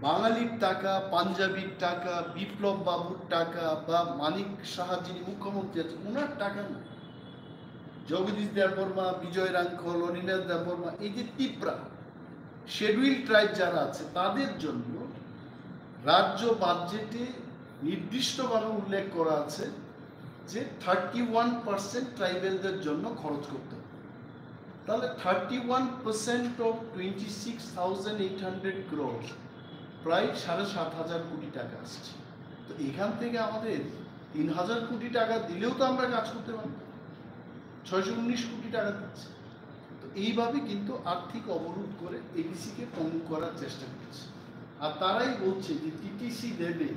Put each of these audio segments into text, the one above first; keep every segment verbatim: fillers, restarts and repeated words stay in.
বাঙালির টাকা, পাঞ্জাবির টাকা, বিপ্লব বাবুর টাকা বা মানিক সাহা যিনি মুখ্যমন্ত্রী আছেন, ওনার টাকা না। জগদীশ দেববর্মা, বিজয় রাংখল, অনিমেষ দেববর্মা, এই যে তিপ্রা শিডিউল ট্রাইব যারা আছে, তাদের জন্য রাজ্য বাজেটে নির্দিষ্টভাবে উল্লেখ করা আছে যে থার্টি ওয়ান পার্সেন্ট ট্রাইবেলদের জন্য খরচ করতে হবে। তাহলে thirty one percent of twenty six thousand eight hundred crore, প্রায় সাড়ে সাত হাজার কোটি টাকা আসছে। তো এখান থেকে আমাদের তিন হাজার কোটি টাকা দিলেও তো আমরা কাজ করতে পারবো। ছয়শো উনিশ কোটি টাকা দিচ্ছে। তো এইভাবে কিন্তু আর্থিক অবরোধ করে এডিসিকে পঙ্গু করার চেষ্টা করছে। আর তারাই বলছে যে টিটিসি দেবে।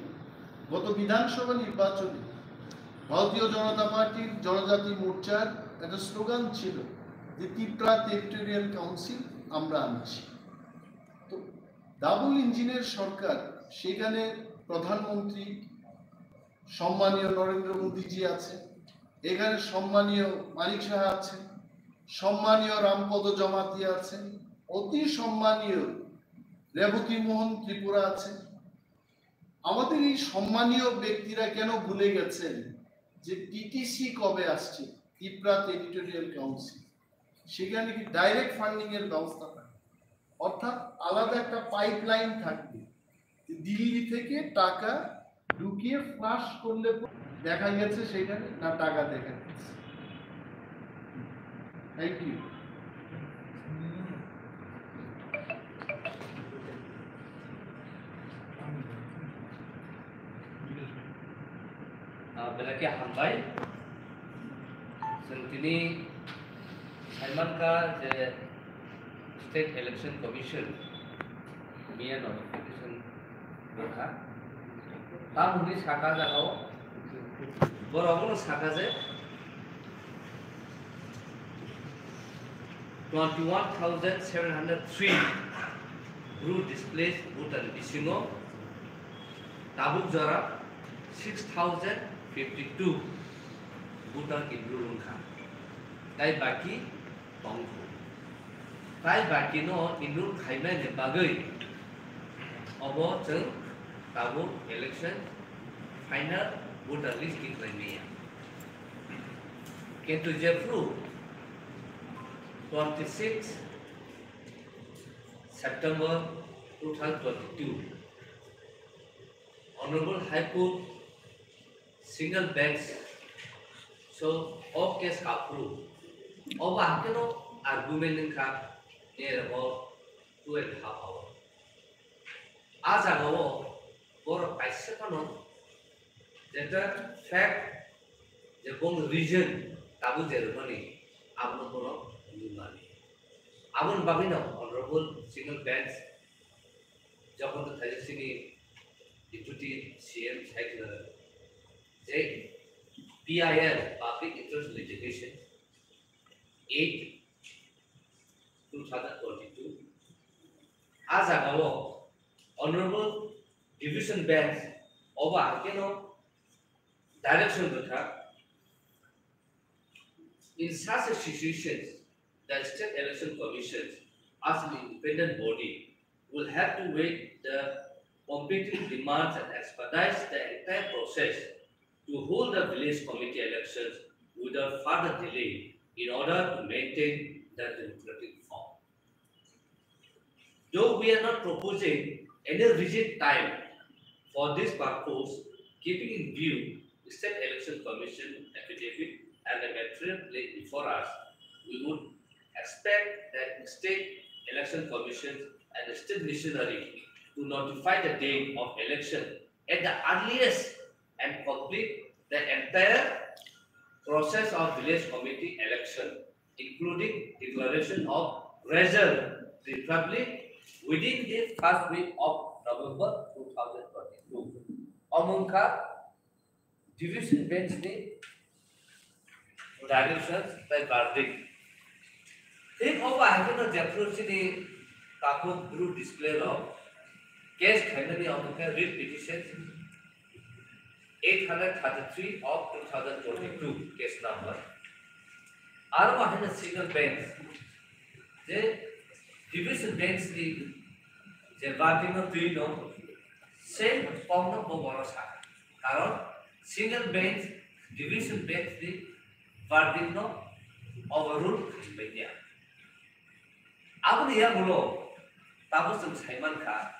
গত বিধানসভা নির্বাচনে ভারতীয় জনতা পার্টির জনজাতি মোর্চার একটা স্লোগান ছিল যে ত্রিপুরা টেরিটোরিয়াল কাউন্সিল আমরা আনছি। তো ডাবল ইঞ্জিনের সরকার, সেখানে প্রধানমন্ত্রী সম্মানীয় নরেন্দ্র মোদীজি আছে, এখানে সম্মানীয় মানিক সাহা আছে, সম্মানীয় রামপদ জমাতিয়া আছে, অতি সম্মানীয় রেবতী মোহন ত্রিপুরা আছে। আমাদের এই সম্মানীয় ব্যক্তিরা কেন ভুলে গেছেন যে টিটিসি কবে আসছে, ত্রিপুরা টেরিটোরিয়াল কাউন্সিল, সেখানে কি ডাইরেক্ট ফান্ডিং এর ব্যবস্থা থাকে, অর্থাৎ আলাদা একটা পাইপলাইন থাকবে, দিল্লি থেকে টাকা ঢুকিয়ে ফ্লাশ করলে পর দেখা গেছে সেখানে না টাকা দেখা গেছে। Thank you. Belai khe hambai. Chwng tini saimankha je State Election Commission miya notification rwkha. Tamoni saka jagao borok bono saka je twenty one thousand seven hundred three Bru displaced voter ni bisingo tabuk jora six thousand fifty two voter enroll wngkha, tai baki tongkhu. Tai baki no enroll khaimani bagwi obo chwng tabuk election final voter list tikhlai maya. Kintu jephru twenty six September two thousand twenty two Honorable High Court single bench so o case kaphuru obo hakeno argument wngkha near about two and a half hour. A jagao borok kaisa phano jeta fact je bong reason tabuk je rwmani abono borok nukmani. Aboni bagwino Honorable Single Bench Jaganta Thaisasini Deputy C M sai khwlai je P I L, Public Interest Litigation, eight two thousand twenty two, a jagao Honorable Division Bench obo hakeno direction rwkha. In such a situation, the State Election Commission, as an independent body, will have to weigh the competing demands and expedite the entire process to hold the village committee elections without further delay in order to maintain the democratic form. Though we are not proposing any rigid time for this purpose, keeping in view State Election Commission affidavit and the material placed before us, we would expect that State Election Commission and the State Missionary to notify the date of election at the earliest and complete the entire process of village committee election, including declaration of result, preferably within the first week of November two thousand twenty-two. Omo wngkha Division Bench ni directions tei verdict. Thik obo hai kheno jephru chini takhuk Bru display rok case khaimani omo khe writ petition eight hundred thirty-three of two thousand twenty-two case number. Aro bo haino single bench, je division bench ni Je verdict no twi no same kok no bo boro sa. Karon single bench, division bench ni verdict no overrule khlaibai ya. Aboni yagulo tabo chwng saimankha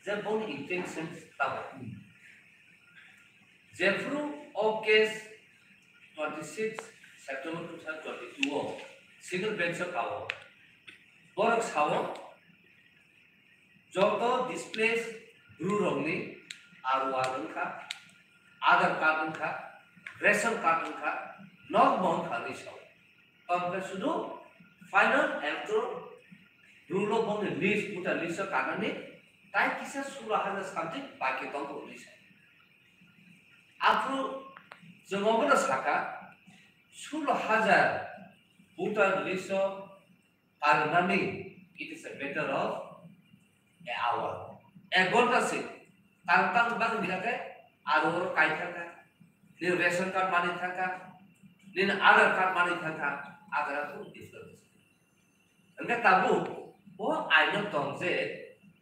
je boni intention tamo. Jephru o case twenty six September two thousand twenty two o single bench o kao. Borok sao joto displaced Bru rokni R O R wngkha, Aadhaar card wngkha, ration card wngkha, nok bo wngkha hinwi sao. Tongkhe sudu final electoral roll o bongni list, voter list o kanani tai kisa sulo hajar something baki tongkha hinwi sao. Aphuru chwng obono sakha, sulo hajar voter list o karnani, it is a matter of a hour. Ek ghonta se kartang bang hingkha khe aro oro kai thangkha. Nini ration card mani thangkha, nini Aadhaar card mani thangkha, Aadhaar card difference. Hingkhe tabuk bo aino tong je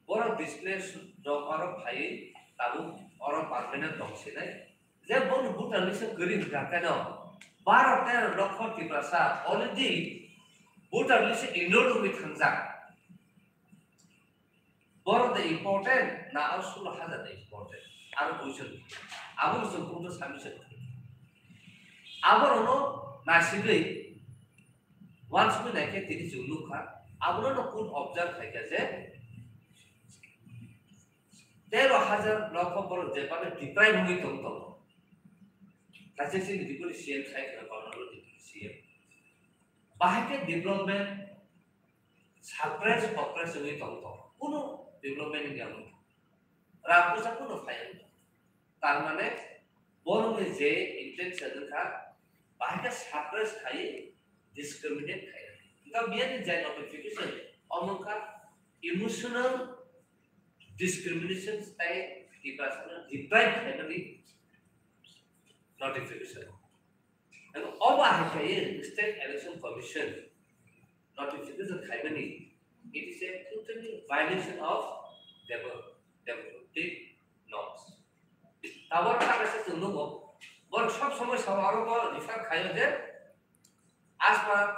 borok displaced rok oro phaiwi tabuk oro permanent tong sinai. Je boni voter list o kwrwi hwnkha khe no baro tero lokho Tiprasa already voter list o enroll wngwi thangjak. Borok de important na aro sulo hajar de important? Aro question abo chwng kungto submission khlai. Aborokno naisigwi wansugwi naikhe tini chwng nukha, abono no kun observe khaikha je tero hajar lokho borok jepano deprive wngwi tong tongo. Kaisa chini deputy C M sai kheno Kornolo deputy C M. Bahai khe development suppress, oppress wngwi tong tongo. Kuno development wngya wngkha. Rang pusa kuno phai wngkha. Tar mane borokni je intention wngkha, bahai khe suppress khai discriminate khai. Wngkha biyani jai notification omo wngkha emotional discrimination tei deprivation, deprive khaimani notification. And obo hai khe State Election Commission notification khaimani, it is a totally violation of demo-, democratic norms. Tabok kaisa chwng nugo, borok sob somoi sao aro bo refer khaio je as per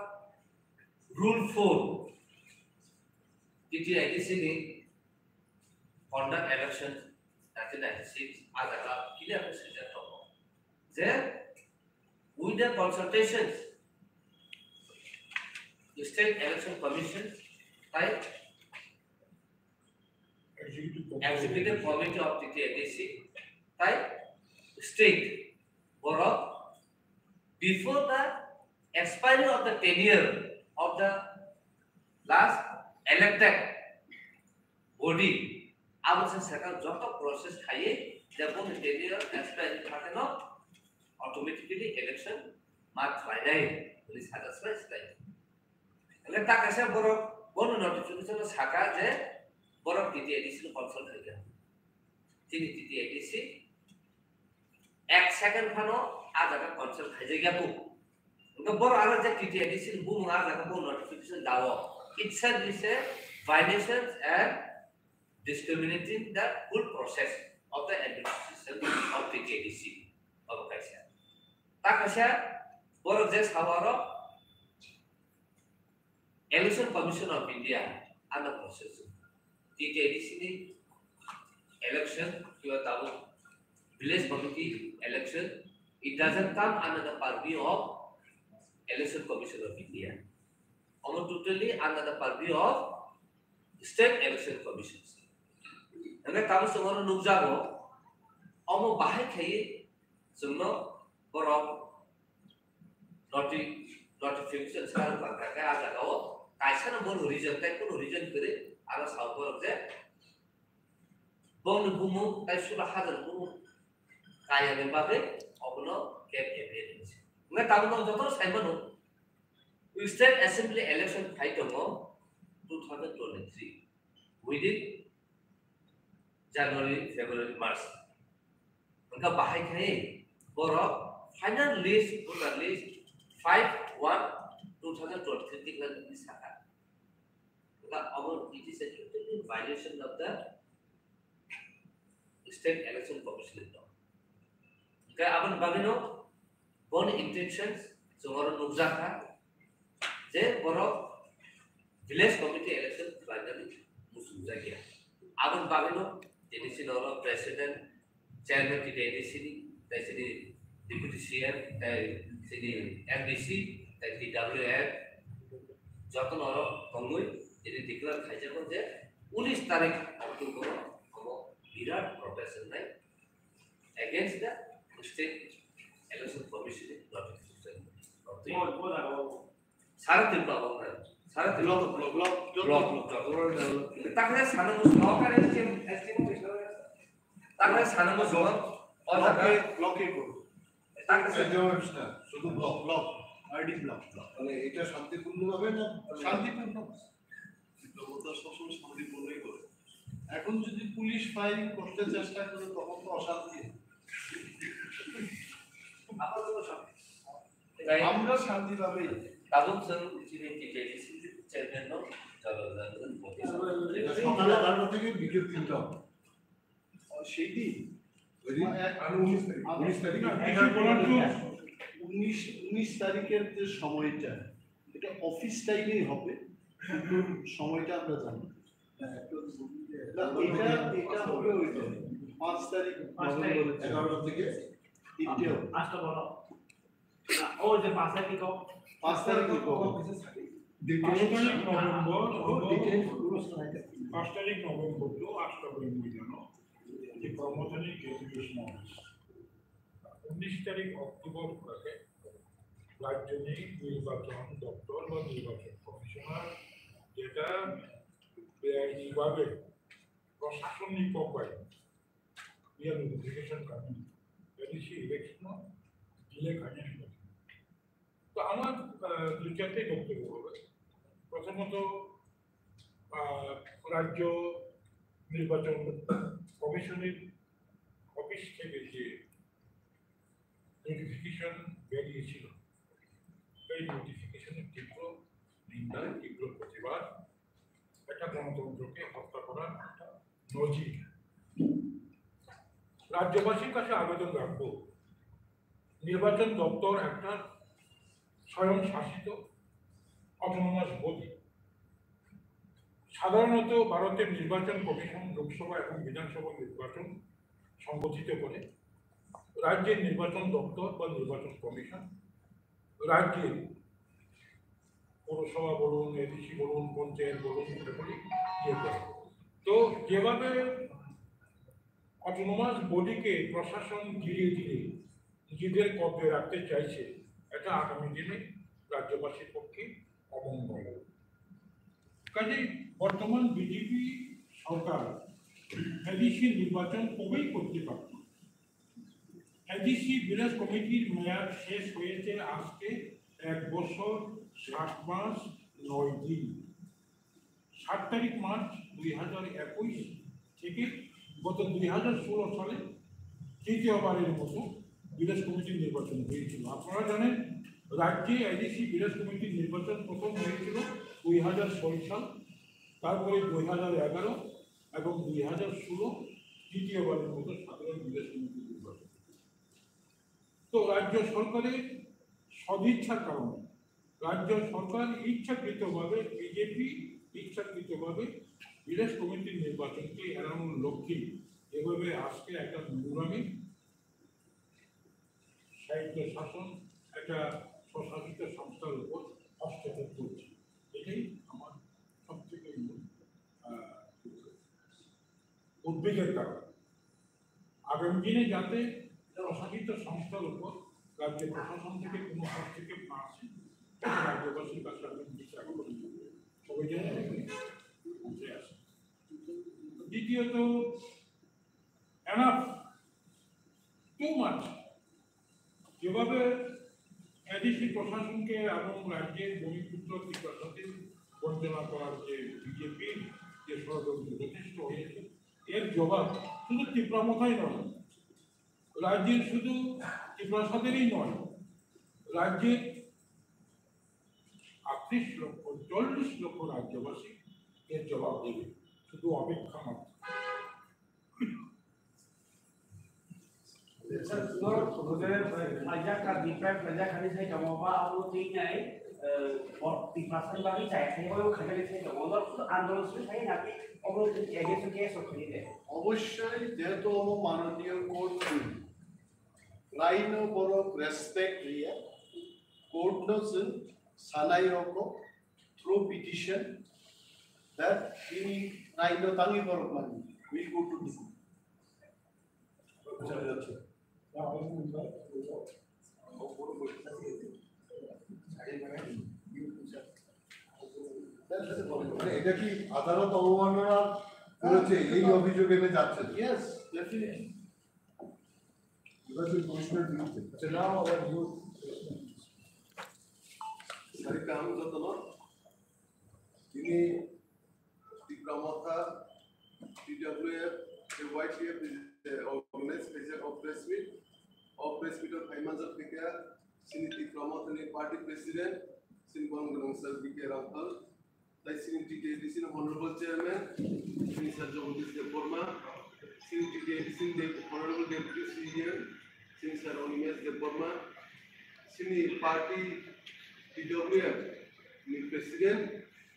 rule four T T I D C ni conduct election nineteen ninety-six, a jaga clear khe swijak tongo je with the consultations State Election Commission tai Executive Committee of T T I D C tai state borok before the expiry of the tenure of the last elected body, abo se sakha joto process khaiwi je boni tenure expire wngkha kheno automatically election ma khlainai hwnwi sajak slai slai. Hwnkhe ta kaisa borok bono notification o sakha je borok T T I D C no consult khaikha. Chini T T I D C ek second phano a jaga consult khaijakya kuk. Hwnkhe borok aro je T T I D C ni bumung a jaga bo notification dao, itself is a violation and discriminating the full process of the administration of T T I D C. Obo kaisa. Ta kaisa borok je sao aro Election Commission of India ano process T T I D C ni election kiba tabuk village committee election, it doesn't come under the purview of Election Commission of India. Omo totally under the purview of State Election Commission. Hingke tamo chwng oro nukjago, omo bahai khaiwi chwngno borok noti-, notification swkang tangkha khe a jagao kaisano bono reason tei kunu reason kwrwi aro sao borok je bongni bumung tei sula hajar bumung kayani bagwi obono kep eviya hinwi se. Hwnkhai tabukno jotono sai mano, State Assembly election phai tongo two thousand twenty-three within January, February, March. Hwnkha bahai khai borok final list, voter list five one two thousand twenty-three declare wngwi sakha. Hwnkha obo it is a totally violation of the State Election Commission ni tong. Hingke aboni bagwino boni intentions chwng oro nukjakha je borok village committee election khlainani muchungjakya. Aboni bagwino tini chini oro president, chairman tini A D C ni, tei chini deputy C M, tei chini M D C, tei T W F, jotono oro tongwi tini declare khaijago je unis tarik October omo birat protest wngnai against the State Election Commission ni notification. Sara Tripura o na, sara Tripura. Block, block, block, block, block. Takhe sana musumo, takhe sana musumo. O jaga. Block, block ko. Takhe sana musumo. Sudu block, block. R D block, block. মানে এটা শান্তিপূর্ণভাবে না? শান্তিপূর্ণ। বিপ্লব তো সবসময় শান্তিপূর্ণই করে। এখন যদি পুলিশ ফায়ারিং করতে চেষ্টা করে, তখন তো অশান্তি। আমরা শান্তিভাবেই। Tabuk chwng chini T J D C chairman no jabardast. এটা সকাল এগারোটা থেকে বিকেল তিনটা। ও, সেই দিন? ওই দিন? মানে, আর উনিশ তারিখ। উনিশ তারিখ। না, কিছু বলার জন্য উনিশ, উনিশ তারিখের যে সময়টা, এটা অফিস টাইমেই হবে, কিন্তু সময়টা আমরা জানি না। না, এটা, এটা হবে ওই যে পাঁচ তারিখ নভেম্বরের দিন। এগারোটা থেকে তিনটে হবে। পাঁচটা বলো। না, ও যে পাঁচ তারিখ কো? পাঁচ তারিখ কো? পাঁচ তারিখ নভেম্বর, ও, ডিটেইলস পুরো সময়। পাঁচ তারিখ নভেম্বর তো আটটা পর্যন্ত জানো যে কর্মচারী গ্র্যাজুয়েশন হবে। উনিশ তারিখ অক্টোবর থেকে রাজ্য নির্বাচন দপ্তর বা নির্বাচন কমিশনার যেটা বেআইনিভাবে প্রশাসনিক পক্ষে ইয়ার নোটিফিকেশন কারণ এডিসি ইলেকশন ডিলে কারণ। তো আমার, আহ, দুই চারটে বক্তব্য হবে। প্রথমত, আহ, রাজ্য নির্বাচন কমিশনের অফিস থেকে যে নোটিফিকেশন বেরিয়েছিল, এই নোটিফিকেশনের তীব্র নিন্দা, তীব্র প্রতিবাদ। এটা গণতন্ত্রকে হত্যা করার একটা নজির। রাজ্যবাসীর কাছে আবেদন রাখবো, নির্বাচন দপ্তর একটা স্বয়ং শাসিত অটোনোমাস বডি। সাধারণত ভারতের নির্বাচন কমিশন লোকসভা এবং বিধানসভা নির্বাচন সংগঠিত করে। রাজ্যের নির্বাচন দপ্তর বা নির্বাচন কমিশন রাজ্যের পৌরসভা বলুন, এডিসি বলুন, পঞ্চায়েত বলুন, এগুলি ইয়ে করে। তো যেভাবে অটোনোমাস বডিকে প্রশাসন ধীরে ধীরে নিজেদের কবজায় রাখতে চাইছে, এটা আগামী দিনে রাজ্যবাসীর পক্ষে অমঙ্গল। কাজেই বর্তমান বিজেপি সরকার এডিসি নির্বাচন কবেই করতে পারত। এডিসি ভিলেজ কমিটির মেয়াদ শেষ হয়েছে আজকে এক বছর সাত মাস নয় দিন। সাত তারিখ মার্চ দুই হাজার একুশ থেকে গত দুই হাজার ষোলো সালে তৃতীয়বারের মতো ভিলেজ কমিটির নির্বাচন হয়েছিল। আপনারা জানেন, রাজ্যে এডিসি ভিলেজ কমিটির নির্বাচন প্রথম হয়েছিল দুই হাজার ছয় সাল, তারপরে দুই হাজার এগারো এবং দুই হাজার ষোলো তৃতীয়বারের মতো সাধারণ ভিলেজ কমিটির নির্বাচন। তো রাজ্য সরকারের সদিচ্ছার কারণে রাজ্য সরকার ইচ্ছাকৃতভাবে, বিজেপি ইচ্ছাকৃতভাবে ভিলেজ কমিটির নির্বাচনকে এড়ানোর লক্ষ্যে এভাবে আজকে একটা নোংরামি স্বায়ত্ত শাসন, একটা স্বশাসিত সংস্থার উপর হস্তক্ষেপ করছে। এটাই আমার সব থেকে মূল, আহ, উদ্বেগের কারণ। আগামী দিনে যাতে প্রশাসিত সংস্থার উপর রাজ্য প্রশাসন থেকে কোনো হস্তক্ষেপ না আসে, সেটা রাজ্যবাসীর কাছে আমি বিচার করি। সবাই যেন এখানে বুঝে আসে। দ্বিতীয়ত, এনাফ, টু মাচ। যেভাবে এডিসি প্রশাসনকে এবং রাজ্যের ভূমিপুত্র ত্রিপ্রাসাদের বঞ্চনা করার যে বিজেপির যে ষড়যন্ত্র যথেষ্ট হয়েছে, এর জবাব শুধু ত্রিপুরা মথাই নয়, রাজ্যের শুধু ত্রিপ্রাসাদেরই নয়, রাজ্যের আটত্রিশ লক্ষ, চল্লিশ লক্ষ রাজ্যবাসী এর জবাব দেবে, শুধু অপেক্ষা মাত্র। Norok hwnkhe khlaijak kha, deprive khlaijak kha hinwi sai tongo, ba abo twi nai, eh, bo Tiprasani bagwi chaya khai, bo khaina sai tongo. Norok andolon swi sai na ki, obo against o case o khai de. অবশ্যই, যেহেতু omo মাননীয় court, আইনও বড় respect রিয়া, court নো sanai rokno through petition that we, aino tangwi borok mani, we go to the court. মানে এটা কি আদালত অবমাননা করেছে, এই অভিযোগ এনে যাচ্ছে? Yes, definitely. Because the commissioner did it. আচ্ছা, now our youth. Sari kaham jotono. Ini Tipra Motha, T W F, the Y T F is the organized special of press meet. Of press meet of Haimanjak Pika, Sini Tipra Motha ni party president, Sini Borom Gwnang Sir B K Ramphal, Tai sini T T A D C ni Honorable Chairman, sini Sir Jagadish Debbarma, sini T T A D C ni Dep-, Honorable Deputy C E M, sini Sir Animesh Debbarma, sini party T W F ni President,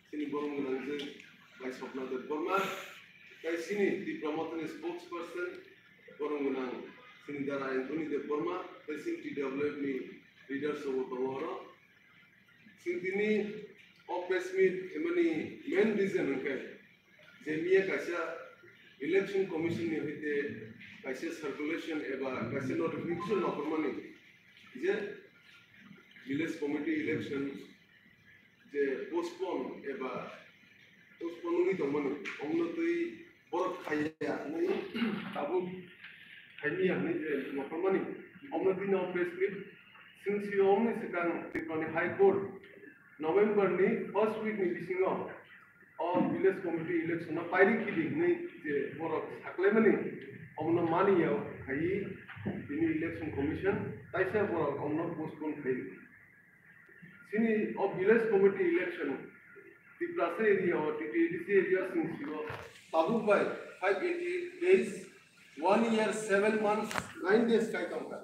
sini Borom Gwnang je Bai Swapna Debbarma, tai sini Tipra Motha ni Spokesperson, Borom Gwnang sini Dara Anthony Debbarma, tai sini T W F ni leaders rok tongo oro. Sini tini o press meet hwnmani main reason hwnkhe je miya kaisa election commission ni hoite kaisa circulation eba kaisa notification naharmani je village committee election je postpone eba postpone wngwi tongmani, omno twi borok khaiya hwnwi tabuk khaimiya hwnwi je naharmani, omno twi no press meet. Chwng sio omni swkang Tripura ni High Court November ni first week ni bisingo o village committee election no pairi khidi hwnwi je borok saklaimani, omno mani ya khaiwi tini election commission taisa borok omno postpone khaiwi. Sini o village committee election Tiprasa area o T T A D C area sing sio tabuk bai five eighty eight days, one year, seven months, nine days kai tongkha.